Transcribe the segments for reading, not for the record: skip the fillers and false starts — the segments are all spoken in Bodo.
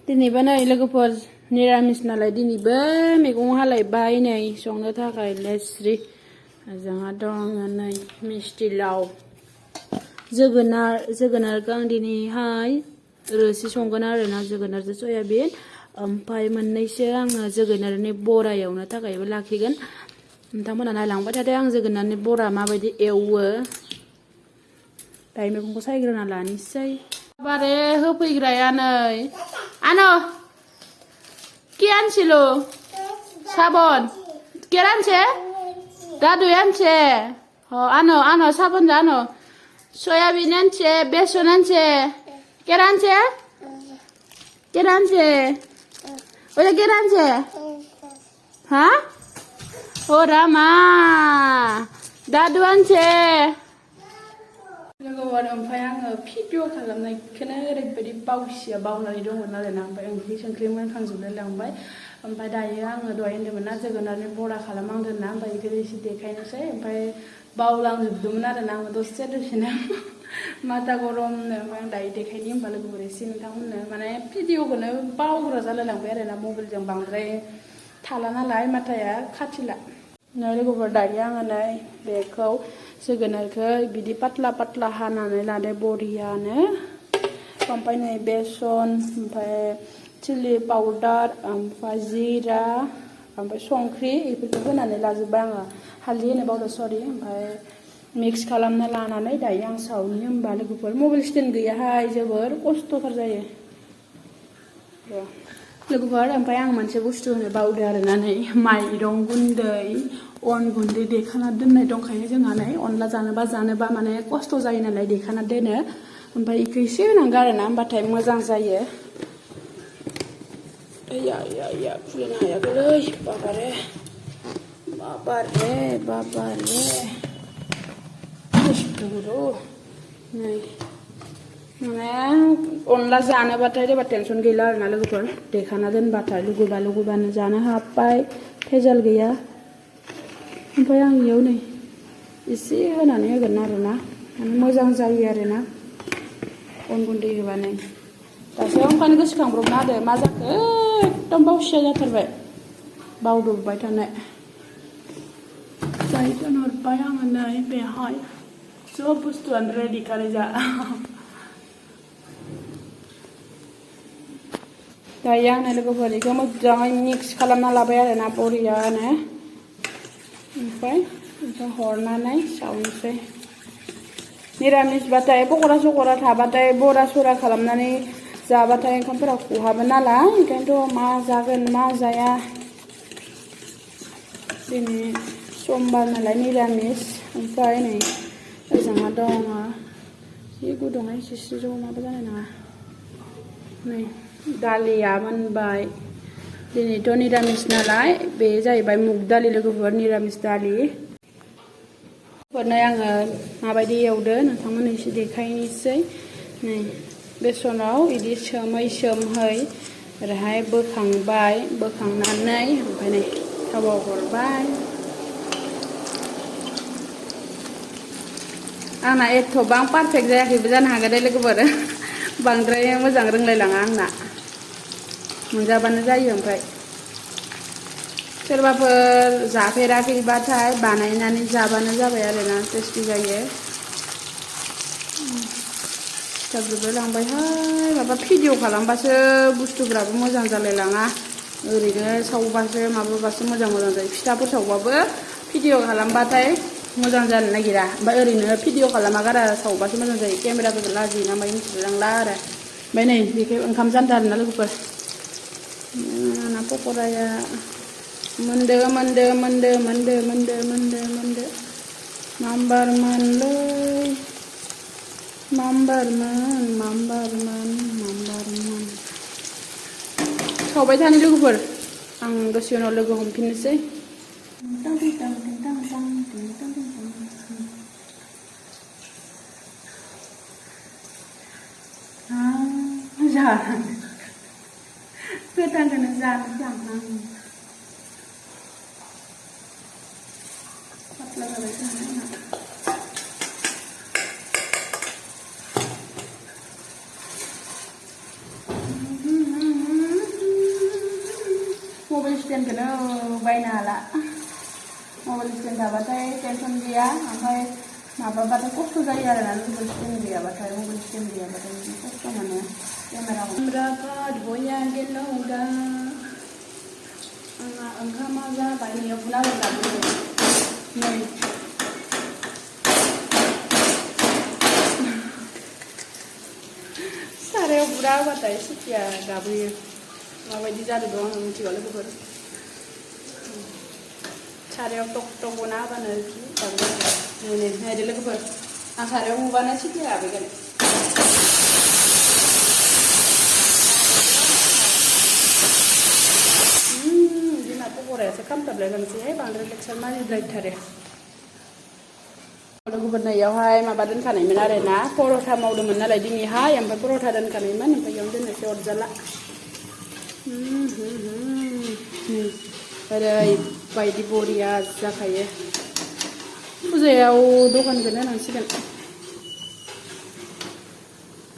दिनैबो नै लोगोफोर निरामिस नालाय दिनैबो मैगं हालायबाय नै संनो थाखाय लेस्रि जोंहा दङ नै मिस्टि लाव जोगोनारखौ आं दिनैहाय रोसि संगोन आरोना जोगोनारजों सयाबिन ओमफ्राय मोननैसो आङो जोगोनारनि बरा एवनो थाखायबो लाखिगोन नोंथांमोना नायलांबाय थादो आं जोगोनारनि बरा माबायदि एवो दायो मैगंखौ सायग्रोना लानोसै बारे होफैग्राया नै आनो কি আনছিল সাবন কে আনছে দাদু আনছে আনো আনো সাবন জানো সয়াবিন আনছে বেসন আনছে কে আনছে ওটা কে আনছে হ্যাঁ ও রামা দাদু আনছে लोगोफोर ओमफ्राय आङो भिडिअ खालामनायखौनो ओरैबायदि बावसिया बावनानै दंमोन आरोना ओमफ्राय ओंख्रि संख्रि मोनखांजोबलाय लांबाय ओमफ्राय दायो आङो दहाय होनदोंमोन ना जोगोनारनि बरा खालामहांदों ना ओमफ्राय बेखौ एसे देखायनोसै ओमफ्राय बावलांजोबदोंमोन आरोना आङो दसेनो माथा गरमनो ओमफ्राय आं दायो देखायनि होमबा लोगोफोर एसे नोंथांमोननो माने भिडिअखौनो बावग्रा जालाय लांबाय आरोना मबाइलजों बांद्राय थाला नालाय माथाया खाथिला नै लोगोफोर दायो आङो नै बेखौ जोगोनारखौ बिदि पातला पातला हानानै लादो बरियानो ओमफ्राय नै बेसन ओमफ्राय चिलि पाउडार ओमफ्राय जिरा ओमफ्राय संख्रि बेफोरखौ होनानै लाजोब्बाय आङो हालदै होनो बावदो सरि ओमफ्राय मिक्स खालामना लानानै दायो आं सावनि होमबा लोगोफोर मबाइल स्टेन्ड गैयाहाय जोबोर खस्थ'थार जायो लोगोफोर ओमफ्राय आं मोनसे बुस्थु होनो बावदो आरोना नै माइरं गुन्दै अन गुन्दै देखाना दोननाय दंखायो जोंहा नै अनला जानोबा माने खस्थ' जायो नालाय देखाना दोनो ओमफ्राय बेखौ एसे होनांगौ आरोना होमबाथाय मोजां जायो या खुलिनो हायाखैलै बाबारे नै माने अनला जानोबाथाय जेबो टेनसन गैला आरोना लोगोफोर देखाना दोनबाथाय लुगैबानो जानो हाबाय भेजाल गैया ओमफ्राय आं इयाव नै एसे होनानै होगोन आरोना माने मोजां जायो आरोना अन गुन्दै होबा नै दासो ओंखायनो गोसोखांब्रबना होदो मा जाखो एकदम बावसिया जाथारबाय बावदबबाय थानाय दायो दोनहरबाय आङो नै बेहाय सब बुस्थुआनो रेडि खालायजा दायो आंनो लोगोफोर बेखौ मोजाङै मिक्स खालामना लाबाय आरोना बरियानो ओमफ्राय हरनानै सावनोसै निरामिसबाथाय पक'रा सक'रा थाबाथाय बरा सरा खालामनानै जाबाथाय ओंखामफोरा खहाबो नालाय ओंखायनोथ' मा जागोन मा जाया दिनै समबार नालाय निरामिस ओमफ्राय नै ओजोंहा दङ जि गुदुंहाय सिस्रि ज' माबा जानाय नङा नै दालिया मोनबाय दिनैथ' निरामिस नालाय बे जाहैबाय मुग दालि लोगोफोर निरामिस दालि नै आङो माबायदि एवदो नोंथांमोननो एसे देखायनोसै नै बेसनाव बिदि सोमै ओरैहाय बोखांबाय बोखांनानै ओमफ्राय नै थावाव हरबाय आंना एथ'बां पारफेक्ट जायाखैबो जानो हागौ दे लोगोफोर बांद्राय मोजां रोंलायलाङा आंना मोनजाबानो जायो ओमफ्राय सोरबाफोर जाफेराखैबाथाय बानायनानै जाबानो जाबाय आरोना टेस्टि जायो सिथाबजोबलाय लांबायहाय माबा भिडिअ खालामबासो बुस्थुफ्राबो मोजां जालायलाङा ओरैनो सावबासो माबाबासो मोजां जायो फिथाफोर सावबाबो भिडिअ खालामबाथाय मोजां जानो नागिरा ओमफ्राय ओरैनो भिडिअ खालामागारा सावबासो मोजां जायो केमेराफोरखौ लाजियो ना मायो मिथिलायलांला आरो ओमफ्राय नै बेखौ ओंखाम जानदा आरोना लोगोफोर आंना पक'राया मोनदो माम्बारमोनलै माम्बारमोन सावबाय थानो लोगोफोर आं दसे उनाव लोगो हमफिननोसै गोथांखौनो जानो जांहां पातला जाबाय जोंहा मबाइल स्टेन्डखौनो बायनो हाला मबाइल स्टेन्ड थाबाथाय टेनसन गैया ओमफ्राय माबाबाथाय खस्थ' जायो आरोना मबाइल स्टेन्ड गैयाबाथाय खस्थ' मोनो केमेराखौ बया गेलौगा आंहा ओंखामा जाबाय नैयाव बुना लाबोयो नै सारायाव बुरा होबाथाय सिटिया गाबोयो माबायदि जादों दं आं मिथिगौ लोगोफोर सारायाव टक टक बुना होबानो गाबोयो नै नायदो लोगोफोर आं सारायाव बुबानो सिटिया गाबोगोन बिमा पकरायासो खामथाबलायलांसैहाय बांद्राय लेक्सार मारिद्रायथारो लोगोफोर नैयावहाय माबा दोनखानायमोन आरोना पर'था मावदोंमोन नालाय दिनैहाय ओमफ्राय पर'था दोनखानायमोन ओमफ्राय बेयावनो दोननोसै अरजाला ओरैबायदि बरिया जाखायो फुजायाव दखानखौनो होनांसिगोन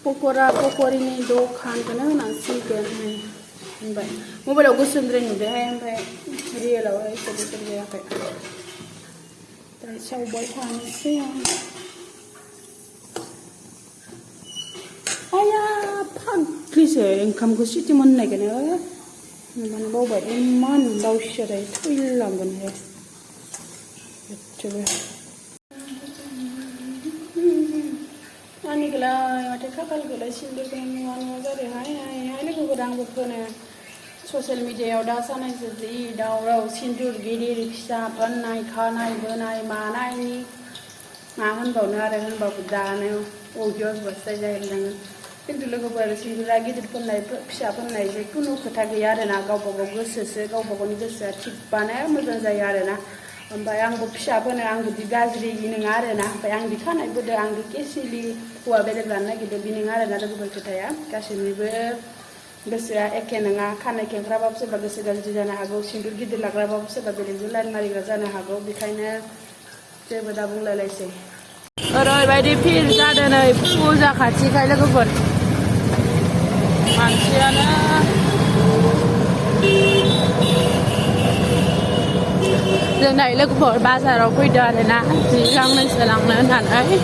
पक'रा पक'रिनि दखानखौनो होनांसिगोन होनबाय मबाइलाव गोसोमद्राय नुदोंहाय ओमफ्राय रियेलावहाय एसे गोसोम जायाखै सावबाय थानोसै आं आया फाग्लिसो ओंखामखौ सिटि मोननायखौनो माने बावबाय इमान बावसियाराय थैलांगोनहाय गासैबो आंनिखौलाय माथो खाफालखौलाय सिन्दुरखौ नुवा नुवा जादोंहाय लोगोफोर आंबो फोनो ससियेल मिडियायाव दा सानैसो जि दावराव सिन्दुर गिदिर फिसा फोननाय खानाय बोनाय मानायनि मा होनबावनो आरो होनबाबो दानो अयजसबासो जाहैलाङो खिन्थु लोगोफोर सिन्दुरा गिदिर फोननाय फिसा फोननाय जेखुनु खोथा गैया आरोना गावबा गाव गोसोसो गावबा गावनि गोसोआ थिगबानो मोजां जायो आरोना ओमफ्राय आंबो फिसा फोनो आं बिदि गाज्रि नङा आरोना ओमफ्राय आं बि खानाय बोदो आं बि केसिलि हौवा बेलेग लानो नागिरदों बि नङा आरोना लोगोफोर खोथाया गासैनिबो गोसोआ एखे नङा खानाय खेंख्राबाबो सोरबा गोसो गाज्रि जानो हागौ सिन्दुर गिदिर लाग्राबाबो सोरबा बेलेगजों लाइन मारिग्रा जानो हागौ बेखायनो जेबो दा बुंलायलायसै ओरैबायदि फिल जादों नै फुजा खाथिखाय लोगोफोर मानसियानो जों दायो लोगोफोर बाजाराव फैदों आरोना जि गांनैसो लांनो होननानै